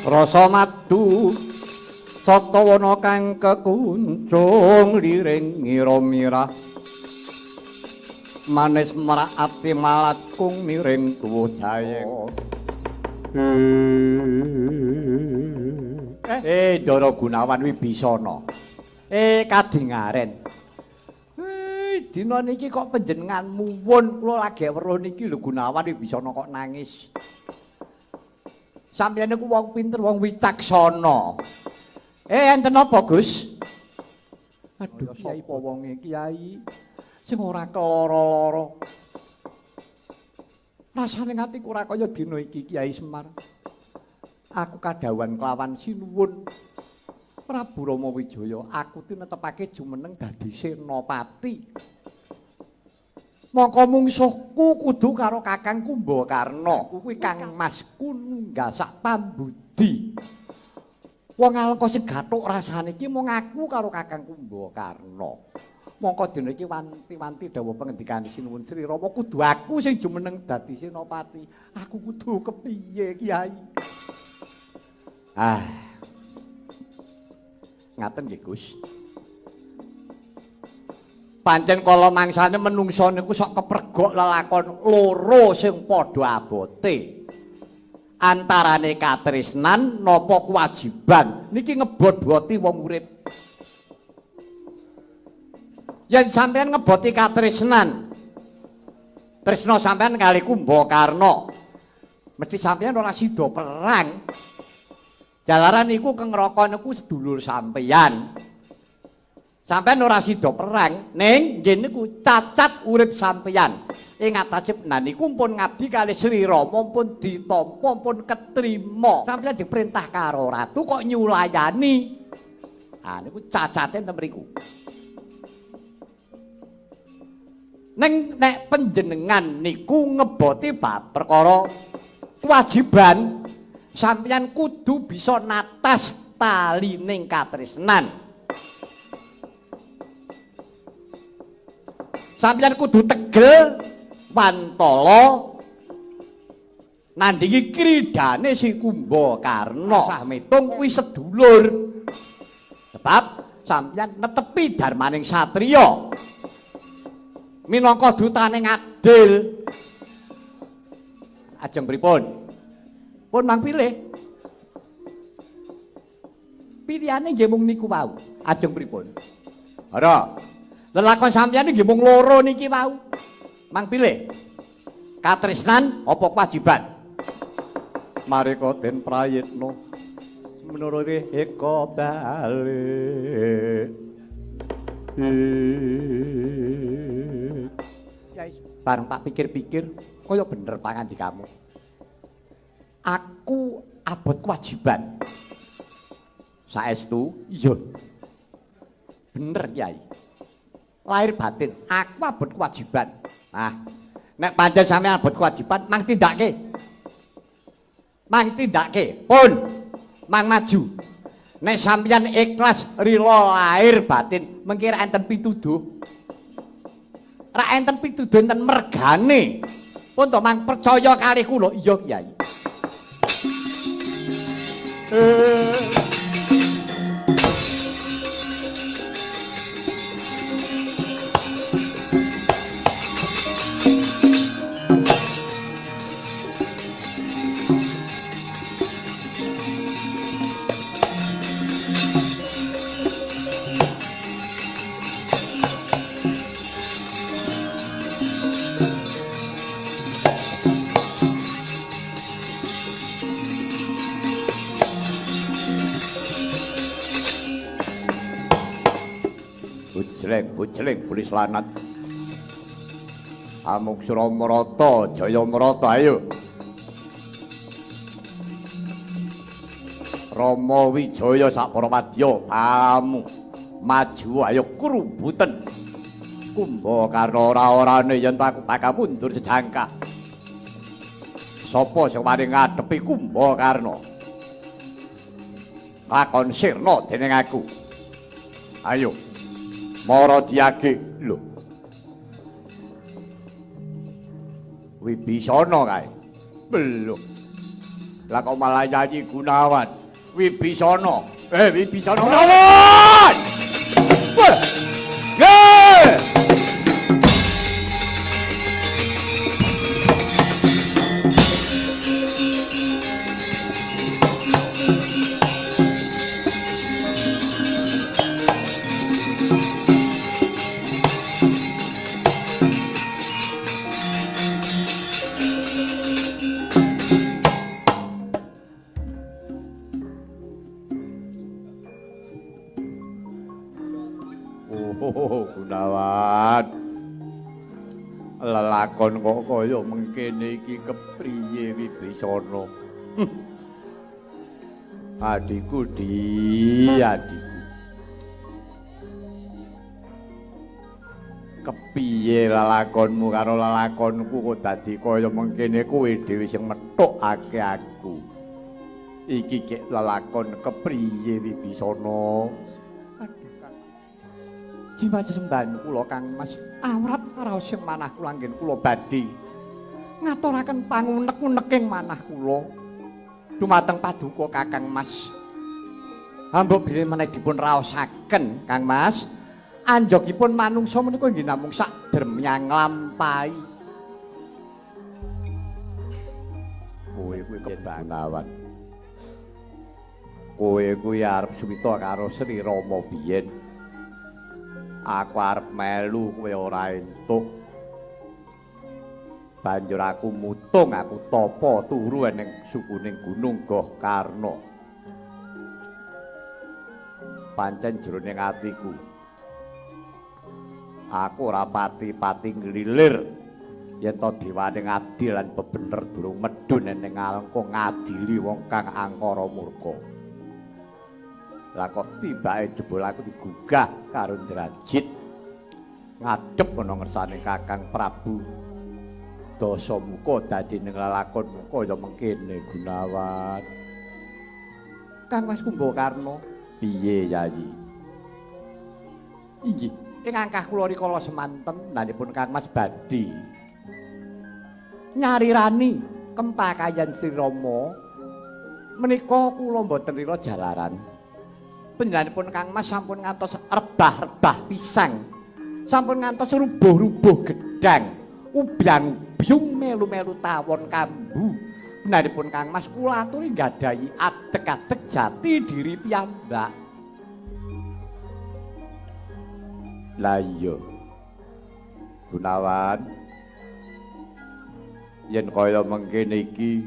Rasa madu satawana kang kekuncung liring ngira mirah manis merak ati malakung miring tuwa jayeng. Ndara Gunawan Wibisana. Kadingaren. Dina niki kok panjenengan muwun kula lagi weruh niki lho Gunawan Wibisana kok nangis. Sampeyan niku wong pinter, wong wicaksana. Enten apa, Gus? Aduh, kiai apa wonge kiai sing ora keloro-loro. Rasane atiku ora kaya dina iki Kiai Semar. Aku kadhawuhan kelawan sinuwun Prabu Rama Wijaya, aku tinetepake jumeneng dadi senopati. Mongko mungsuhku kudu karo Kakang Kumbakarna, kuwi Kang Masku nunggasak pambudi. Wong Alengka sing gathuk rasane iki mung aku karo Kakang Kumbakarna. Mongko dina iki wanti-wanti dawuh pengendikan Sinuwun Sri Rama kudu aku sing jumeneng dadi senopati. Aku kudu kepiye, Kiai? Ah. Ngaten nggih, Gus. Pancen kala mangsane menungsa niku sok kepregok lelakon loro sing padha abote. Antarane katresnan napa kewajiban niki ngebot-boti wong urip. Yen sampeyan ngeboti katresnan, tresna sampeyan kali Kumbakarna, mesti sampeyan ora sida perang. Jalaran niku kengraka niku sedulur sampeyan. Sampeyan ora sida perang, ning nggih niku cacat urip sampeyan. Ing atase niku pun ngabdi kalih Sri Rama pun ditampa pun ketrima. Sampeyan diperintah karo ratu kok nyulayani. Ah niku cacate ten mriku. Ning nek panjenengan niku ngeboti bab perkara kewajiban, sampeyan kudu bisa natas talining katresnan. Sampeyan kudu tegel wantala nandingi kridane si Kumbakarna. Sah mitung kuwi sedulur. Sebab sampeyan netepi darmaning satriya minangka dutaning adil. Ajeng pripun? Pun mang pilih. Pilihane nggih mung niku wau. Ajeng pripun? Ora. Lelakon sampeyan nggih mung loro niki wau. Mang pilih. Katresnan apa kewajiban? Mareka den prayitna menurute eka balik. Bareng tak pikir-pikir kaya bener pangandikamu. Aku abot kewajiban. Saestu iya. Bener Kyai. Lahir batin aku abot kewajiban. Nah, nek pancen sampeyan abot kewajiban mang tindake. Mang tindake. Pun mang maju. Nek sampeyan ikhlas rila lahir batin mengki ra enten pituduh. Ra enten pituduh enten mergane. Pun to mang percaya kalih kula. Iya Kyai. Bujleng polis lanat. Amuksura merata, jaya merata, ayo. Rama Wijaya sak para wadya pamu maju ayo krubuten. Kumbakarna ora-orane yen aku bakal mundur sejangkah. Sapa sing wani ngadepi Kumbakarna? Lakon sirna dening aku. Ayo. Mara diage lho. Wibisana kae. Lho. Lah kok malah nyanyi Gunawan. Wibisana. Wibisana. Gunawan. Ye! Gunawan. Lelakon kok kaya mengkene iki kepriye Wibisana? Adikku di, adikku. Kepiye lelakonmu karo lelakonku kok dadi kaya mengkene kowe dhewe sing methukake aku. Iki kek lelakon kepriye Wibisana? Jiwa sesembahan kula Kang Mas awrat raos sing manah kula anggen kula badhe ngaturaken pangunek-uneking manah kula dumateng paduka Kakang Mas. Hamba bilih menawi dipun raosaken Kang Mas, anjogipun manungsa menika nggih namung sak dremyang nglampahi. Kowe kuwi kebangawan. Kowe kuwi arep suwita karo Sri Rama biyen. Aku arep melu kowe ora entuk. Banjur aku mutung, aku tapa turu ning sukuning Gunung Gohkarna. Pancen jroning atiku aku ora pati-pati nglilir yen to dewane ngadil lan bebener durung medhun ning Alengka ngadili wong kang angkara murka. Lah kok tibake jebul aku digugah karo Indrajit ngadhep ana ngersane Kakang Prabu Dasamuka dadi ning lelakonmu kaya mengkene Gunawan. Kang Mas Kumbakarna piye Yayi? Inggih, ing angkah kula rikala semanten nanipun Kang Mas badhe nyarirani kempakayan Sri Rama menika kula mboten lira jalaran. Panjenenganipun Kang Mas sampun ngantos rebah-rebah pisang, sampun ngantos rubuh-rubuh gedang, ubyang-ubyung melu-melu tawon kambu. Panjenenganipun Kang Mas kula aturi nggadahi adeg-adeg jati diri piyambak. Lah iya Gunawan, yen kaya mengkene iki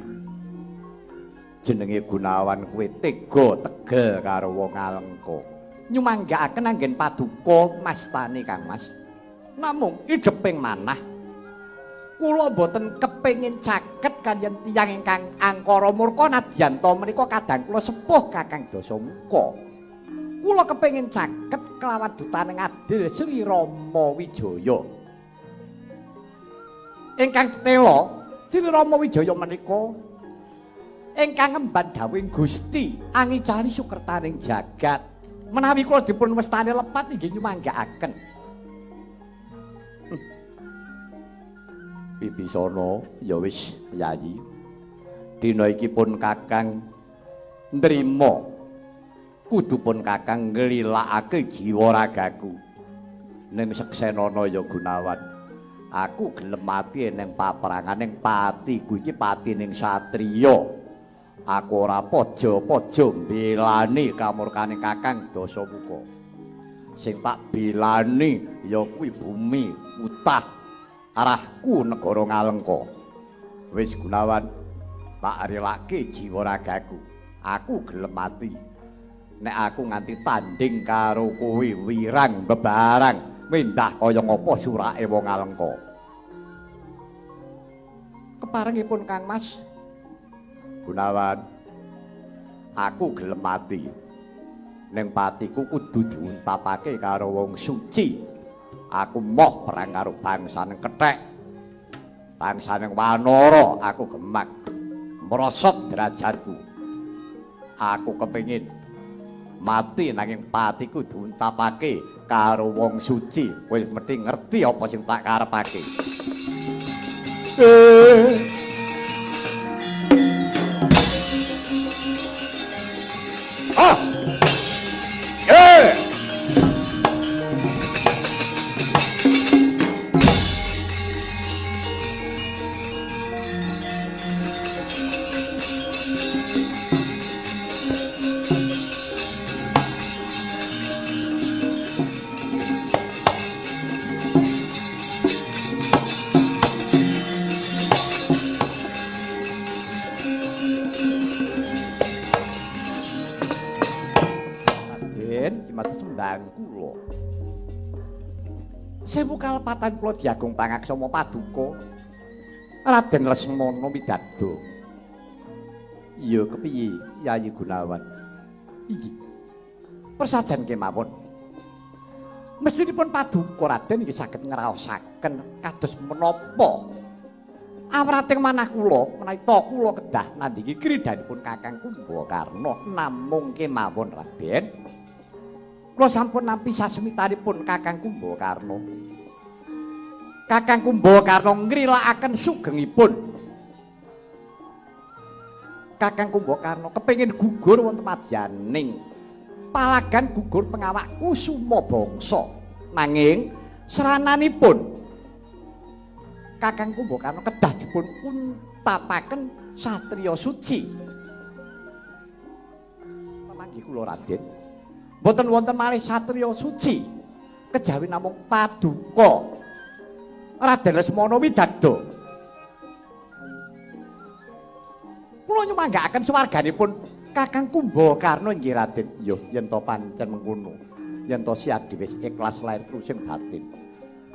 jenenge Gunawan kowe tega tegel karo wong Alengka. Nyumanggaaken anggen paduka mastani Kang Mas. Namung idheping manah kula mboten kepengin caket kaliyan tiyang ingkang angkara murka nadyan ta menika kadang kula sepuh Kakang Dasamuka. Kula kepengin caket kelawan dutane ngadil Sri Rama Wijaya. Ingkang tetela Sri Rama Wijaya menika ingkang ngemban dawuhing Gusti angicali sukertaning jagat. Menawi kula dipun wastani lepat inggih nyumanggaaken. Wibisana ya wis Yayi. Dina iki pun Kakang nrima. Kudu pun Kakang nglilakake jiwa ragaku. Ning seksenana ya Gunawan. Aku gelem mati ning paperangan ning patiku iki patining satriya. Aku ora pojo-pojo mbelani kamurkane Kakang Dasamuka. Sing tak belani ya kuwi bumi utah arahku negara Ngalengka. Wis Gunawan, tak relake jiwa ragaku. Aku gelem mati. Nek aku nganti tanding karo kowe wirang bebarang mendah kaya ngapa surake wong Alengka. Keparengipun Kang Mas Gunawan, aku gelem mati. Ning patiku kudu diuntapake karo wong suci. Aku moh perang karo bangsane kethek, bangsane wanara. Aku gemak merosot derajatku. Aku kepengin mati nanging patiku diuntapake karo wong suci. Kowe mesti ngerti apa sing tak karepake. Kakang kula. Sewu kalepatan kula diagung pangaksama paduka Raden Lesmana Widado. Iya kepiye Yayi Gunawan? Inggih. Persajan kemawon. Mestinipun paduka Raden inggih saged ngraosaken kados menapa awrating manah kula menawi ta kula kedah nandhingi kridhanipun Kakang Kumbakarna. Namung kemawon Raden, kula sampun nampi sasmitanipun Kakang Kumbakarna. Kakang Kumbakarna ngrilakaken sugengipun. Kakang Kumbakarna kepengin gugur wonten madyaning palagan gugur pengawak Kusuma Bangsa. Nanging srananipun Kakang Kumbakarna kedah dipun untapaken satriya suci. Memanggih kula Raden, mboten wonten malih satriya suci kejawi namung paduka Raden Lesmana Widagda. Kula nyumanggaaken swarganipun Kakang Kumbakarna inggih Raden. Yo yen to pancen mengkono, yen to siadi wis ikhlas lair trusing batin,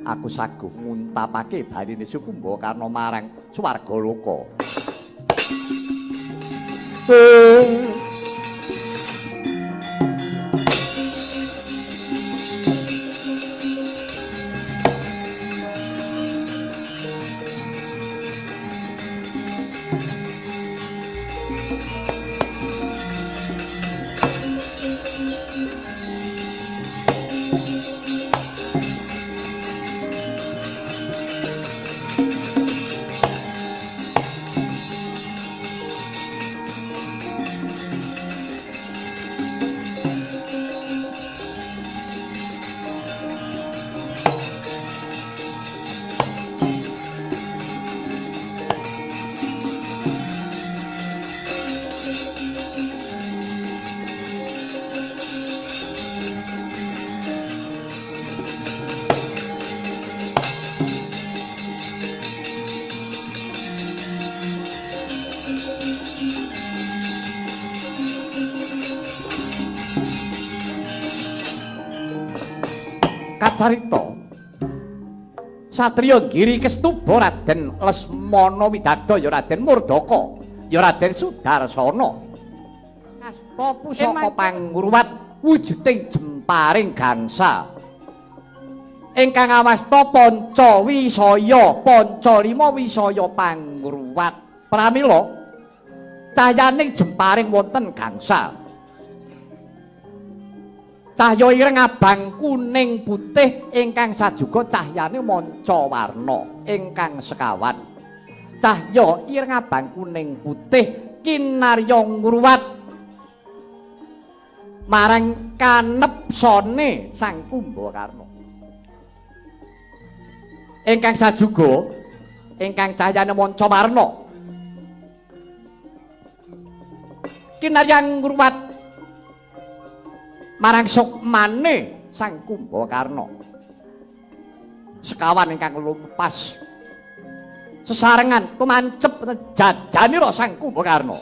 aku saguh nguntapake baline Kumbakarna marang swarga loka. Kacarita satriya Giri Kestuba Raden Lesmana Widagda ya Raden Murdaka ya Raden Sudarsana ngasta pusaka pangruwat wujuding jemparing gangsa ingkang awasta panca wisaya panca lima wisaya pangruwat. Pramila cahyaning jemparing wonten gangsa, cahya ireng abang kuning putih ingkang sajuga cahyane manca warna ingkang sekawan. Cahya ireng abang kuning putih kinarya ngruwat marang kanepsone Sang Kumbakarna. Ingkang sajuga ingkang cahyane manca warna kinarya ngruwat marang sukmane Sang Kumbakarna. Sekawan ingkang lumpas sesarengan tumancep jajanira Sang Kumbakarna.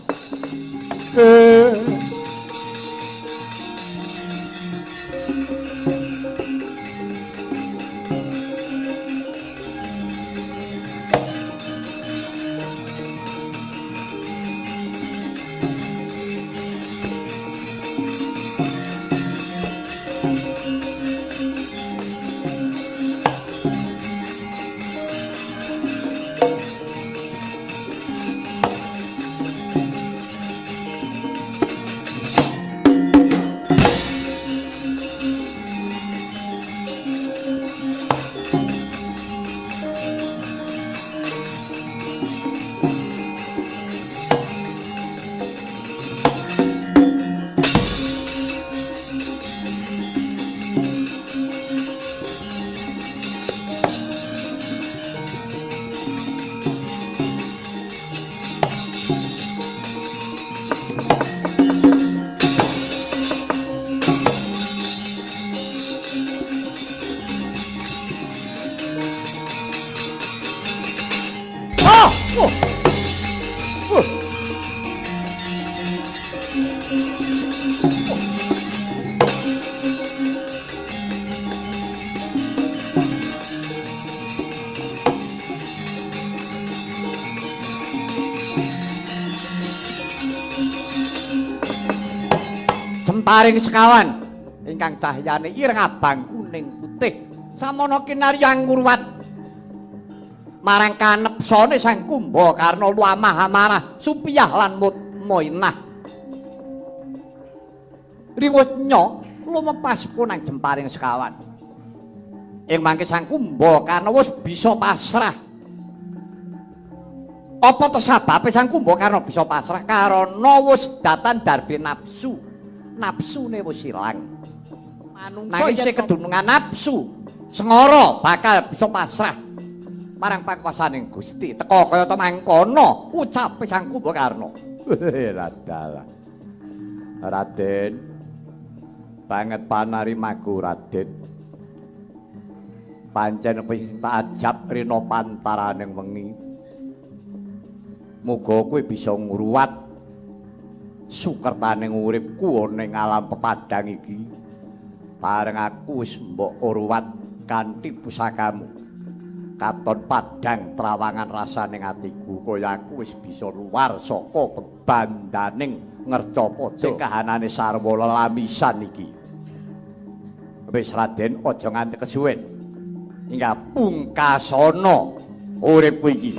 jemparing sekawan ingkang cahyane ireng abang kuning putih samono kinarya ngurwat marang kanepsane Sang Kumbakarna luamah amarah supiyah lan mutmainah. Riwut nyo lumepas punang jemparing sekawan. Ing mangke Sang Kumbakarna wis bisa pasrah. Apa to sababe Sang Kumbakarna bisa pasrah? Karana wis datan darbe nafsu. Nafsune wis ilang. Manungsa isih kedunungan nafsu, sengara bakal bisa pasrah marang pakuwasaning Gusti. Teka kaya ta mangkono ucape Sang Kumbakarna. Radalah. Raden, banget panarimaku Raden. Pancen wis tak ajab rina pantaraning wengi. Muga kowe bisa ngruwat sukertaning uripku ning alam pepadang iki. Bareng aku wis mbok ruwat kanthi pusakamu. Katon padhang trawangan rasaning atiku kaya aku wis bisa luar saka bebandaning ngercapada sing kahanane sarwa lelamisan iki. Wis Raden aja nganti kesuwen. Hingga pungkasana uripku iki.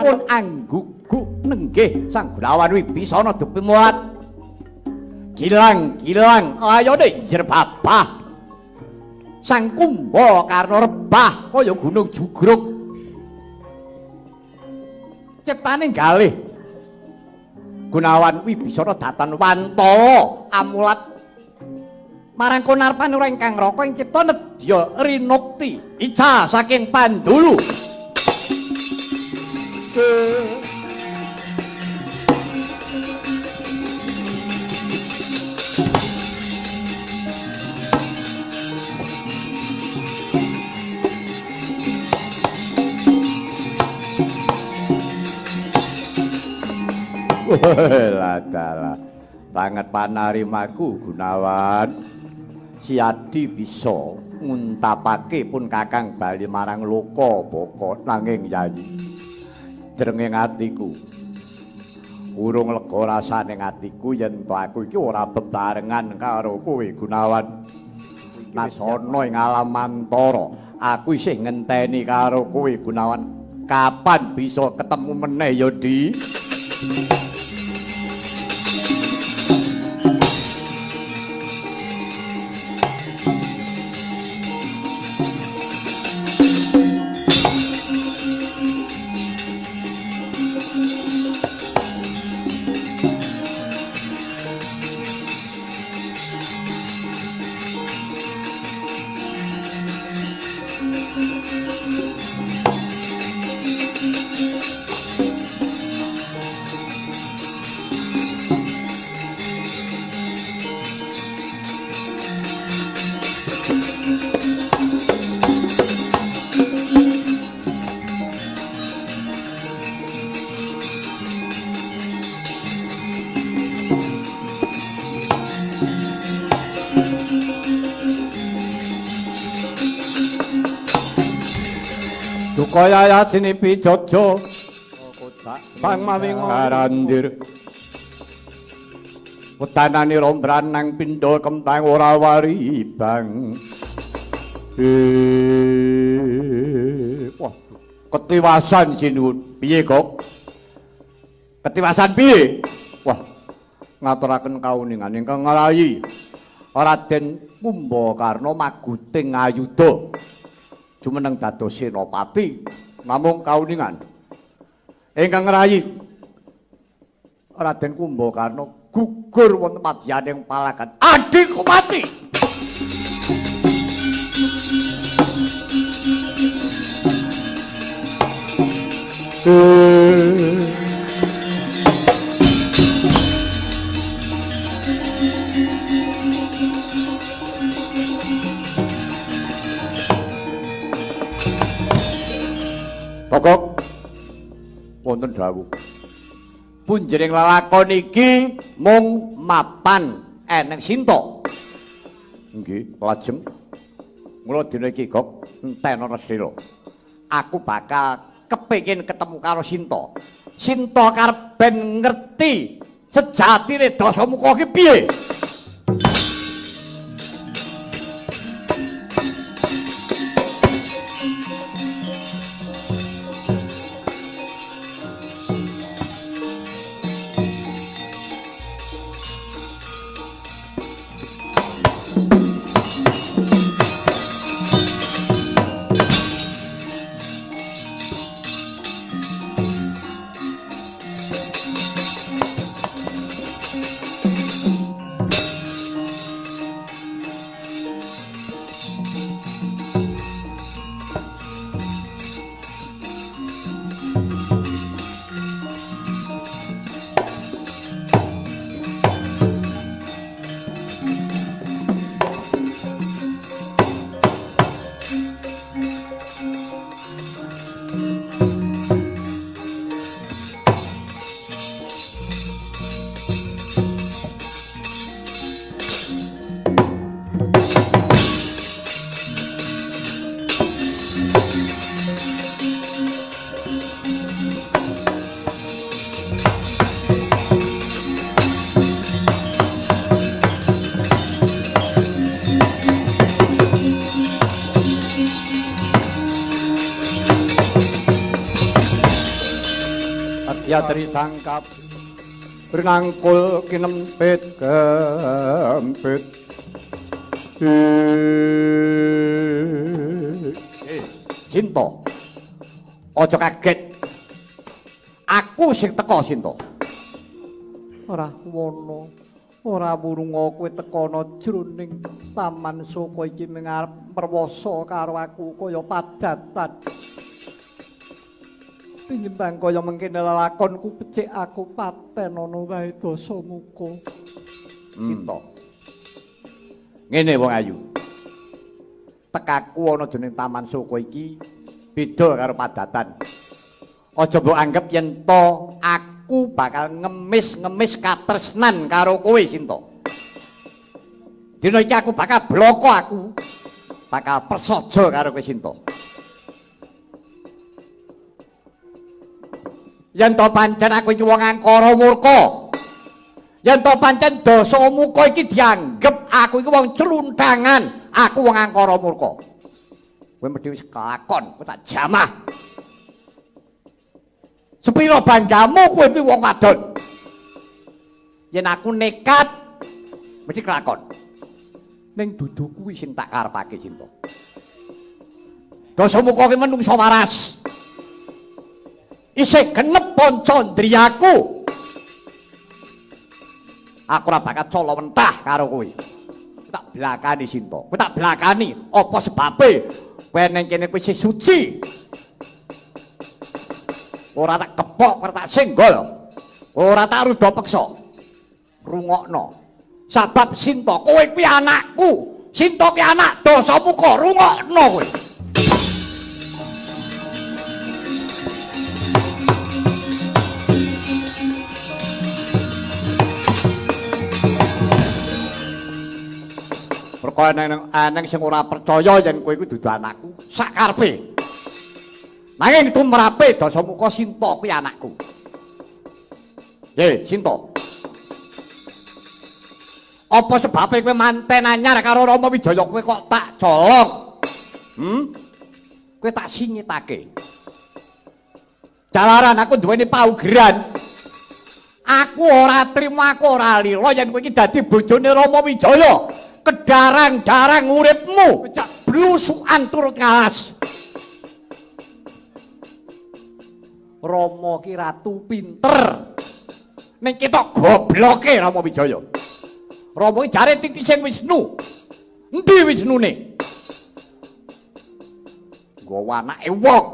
Pun angguguk nenggih Sang Gunawan Wibisana dupimulat. Gilang-gilang layone jerbabah. Sang Kumbakarna rebah kaya gunung jugruk. Ciptane galih Gunawan Wibisana datan wantala amulat marang konarpanura ingkang raka ing cipta nedya rinukti ica saking Pandulu. Ladalah banget panarimaku Gunawan. Siadi bisa nguntapake pun kakang bali marang loka baka nanging yayi jrenging atiku urung lega rasane atiku yen to aku iki ora bebarengan karo kowe Gunawan. Nasana ing alam mantara aku isih ngenteni karo kowe Gunawan, kapan bisa ketemu meneh ya Di? Kaya yasini pijojo bang mawing arandir wedanane rombran nang pindha kembang ora wari bang. Wah, ketiwasan sinuwun. Piye kok? Ketiwasan piye? Wah, Ngaturaken kauningan ingkang nglayi Raden Kumbakarna maguting ayuda jumeneng dados senopati. Namung kauningan ingkang ngrayi Raden Kumbakarna gugur wonten madyaning palagan. Adhiku mati. Togok wonten dawuh. Punjering lelakon iki mung mapan eneng Sinta. Nggih, lajeng mula dina iki Gok entenono sira. Aku bakal kepengin ketemu karo Sinta. Sinta karep ben ngerti sejatine Dasamuka iki piye. Yatri tangkap bernangkul kinempit kempit. Sinta, aja kaget. Aku sing teka, Sinta. Ora wono, ora wurunga kowe tekana jroning Taman Soka iki ming arep merwasa karo aku kaya padatan. Tinimbang kaya mengkene lelakonku becik aku paten ana wae Dasamuka. Sinta. Ngene wong ayu. Tekaku ana jroning Taman Soka iki beda karo padatan. Aja mbok anggap yen to aku bakal ngemis-ngemis katresnan karo kowe, Sinta. Dina iki aku bakal bloko aku. Bakal persaja karo kowe, Sinta. Yen to pancen aku iki wong angkara murka. Yen to pancen Dasamuka iki dianggep aku iki wong clunthangan, aku wong angkara murka. Kowe mesti wis kelakon, kowe tak jamah. Sepira banggamu kowe iki wong wadon. Yen aku nekat mesti kelakon. Ning dudu kuwi sing tak karepake, Sinta. Dasamuka ki menungsa waras. Isih genep pancandriyaku. Aku ora bakal colo mentah karo kowe. Tak blakani, Sinta. Kowe tak blakani apa sebabe kowe ning kene kowe isih suci. Ora tak kepok, ora tak senggol. Ora tak ruda peksa. Rungokno. Sabab Sinta kowe kuwi anakku. Sinta kuwi anak Dasamuka, rungokno kowe. Perkara eneng sing ora percaya yen kowe iku dudu anakku, sakarepe. Nanging tumrape Dasamuka Sinta kuwi anakku. Ye, Sinta. Apa sebabe kowe manten anyar karo Rama Wijaya kowe kok tak colong? Kowe tak singitake. Jalaran aku duweni paugeran. Aku ora trima, aku ora lila yen kowe iki dadi bojone Rama Wijaya. Kedarang-darang uripmu, blusukan turut ngalas. Rama ki ratu pinter. Ning ketok gobloke Rama Wijaya. Rama ki jare titising Wisnu. Endi Wisnune? Nggawa anake wong.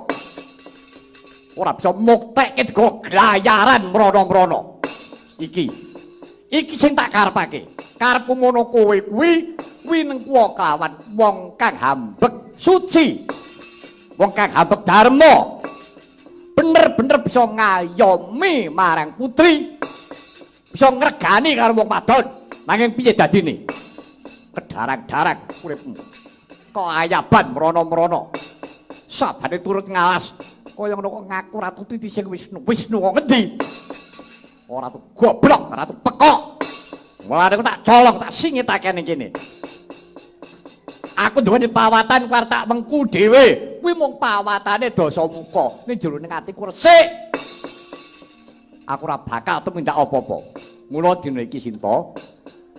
Ora bisa muktekke digo glayaran mrono-mrono. Iki sing tak karepake. Karepku ngono kowe kuwi winengkuwa kelawan wong kang hambek suci. Wong kang hambek dharma. Bener-bener bisa ngayomi marang putri. Bisa ngregani karo wong wadon. Nanging piye dadine? Kedarang-darang uripmu. Kelayaban mrono-mrono. Sabane turut ngalas. Kaya ngono kok ngaku ratu titising Wisnu. Wisnu kok ngendi? Ora ratu goblok, ratu pekok. Mulane aku tak colong, tak singitake ning kene. Aku duweni pawatan kuwi tak mengku dhewe. Kuwi mung pawatane Dasamuka. Ning jero ning atiku resik. Aku ora bakal tumindak apa-apa. Mula dina iki Sinta,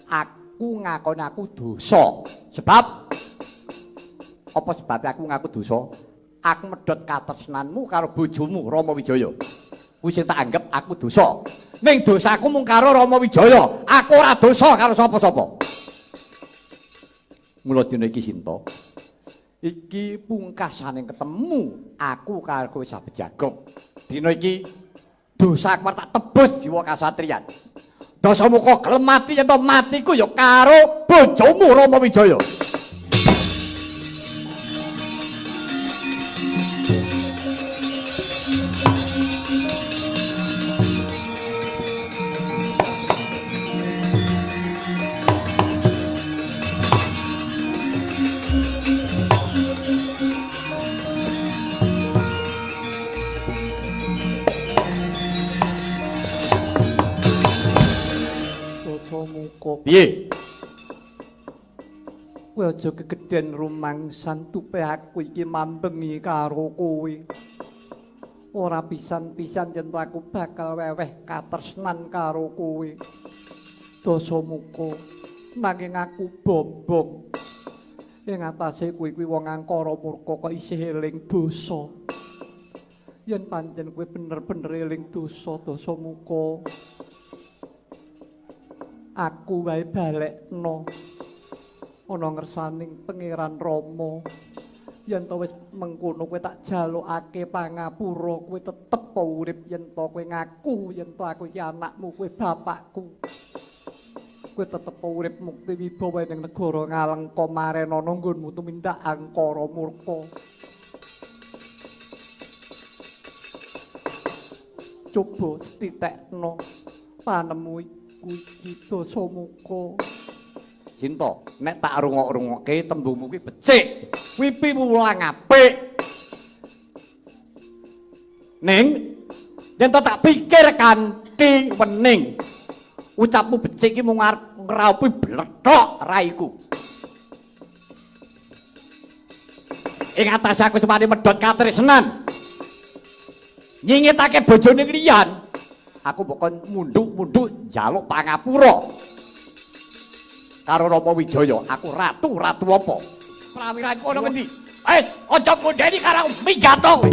aku ngakoni aku dosa. Sebab apa sebabe aku ngaku dosa? Aku medhot katresnanmu karo bojomu Rama Wijaya. Kuwi sing tak anggap aku dosa. Ning dosaku mung karo Rama Wijaya. Aku ora dosa karo sapa-sapa. Mula dina iki Sinta, iki pungkasane ketemu aku karo kowe Sabejagong. Dina iki dosaku tak tebus jiwa kasatriyan. Dasamuka gelem mati yen to matiku ya karo bojomu Rama Wijaya. Piye? Kowe aja kegedhen rumangsan tupe aku iki mambengi karo kowe. Ora pisan-pisan yen aku bakal weweh katresnan karo kowe. Dasamuka nanging aku bombong. Ing atase kowe kuwi wong angkara murka kok isih eling dosa. Yen pancen kowe bener-bener eling dosa, Dasamuka, aku wae balekno ana ngersaning Pangeran Rama. Yen to wis mengkono kowe tak jalukake pangapura, kowe tetep urip yen to kowe ngaku yen to aku iki anakmu, kowe bapakku. Kowe tetep urip mukti wibawa ning negara Ngalengka marenana nggonmu tumindak angkara murka. Coba setitekno panemu kuwi Dasamuka. Sinta, nek tak rungok-rungokke tembungmu kuwi becik. Kuwi piwulang apik. Ning yen to tak pikir kanthi wening, ucapmu becik iki mung arep ngraupi blethok raiku. Ing atase aku cemane medhot katresnan. Nyingitake bojone liyan. Aku mbok kon munduk-munduk njaluk pangapura karo Rama Wijaya. Aku ratu-ratu apa? Prawiranku ana ngendi? Aja kondeni karo minggat kowe.